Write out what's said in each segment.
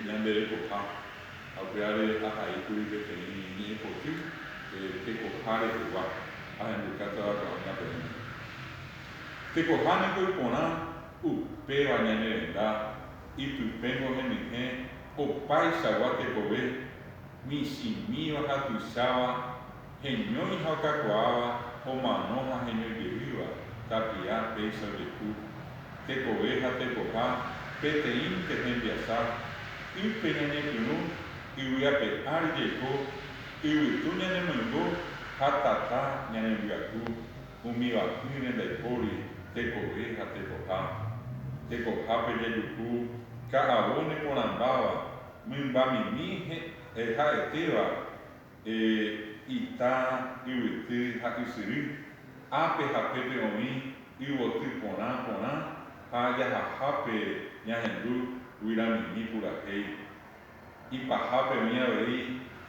Ñande rekoha ha upévare ahaíkuri peteĩ ñe'ẽpoty tekoha rehegua ahendukátava ko'ág̃a peẽme. Tekoha niko iporã upéva ñane renda ipypéngo henyhẽ opaichagua tekove michĩmíva ha tuicháva heñói ha okakuaáva omano ha heñói jeýva tapia péicha ojehu. Tekove ha tekoha peteĩnte hembiasa, ýpe ñañepyrũ, yvy ape ári jaiko, yvytu ñanemoingo ha tata ñanembyaku, umiva'ỹre ndaipóri tekove ha tekoha. Tekohápe jajuhu ka'avo neporãmbáva, mymbamimi ha'etéva Ita, yvyty ha ysyry, ápe ha pépe oĩ yvoty porã porã ha jahahápe ñahendu guyramimi purahéi. Ipahápe oĩ avei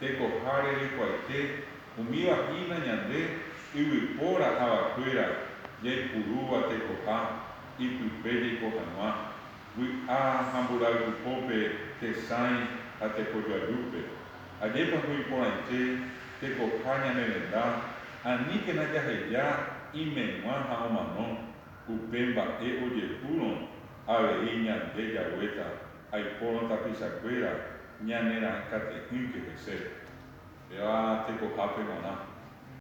tekoha rerekuaite, umíva hína ñande yvypóra avakuéra jaipurúva tekoha ipype jaiko hag̃ua, vy'a ha mborayhupópe tesãi ha tekojoajúpe. Ajépa ko iporãite tekoha ñane renda, aníkena jaheja imeg̃ua ha omano, upe mba'e ojehúrõ avei ñande jaguéta aipórõ tapichakuéra ñane rakate'ỹke hese. Péva tekohápe g̃uarã.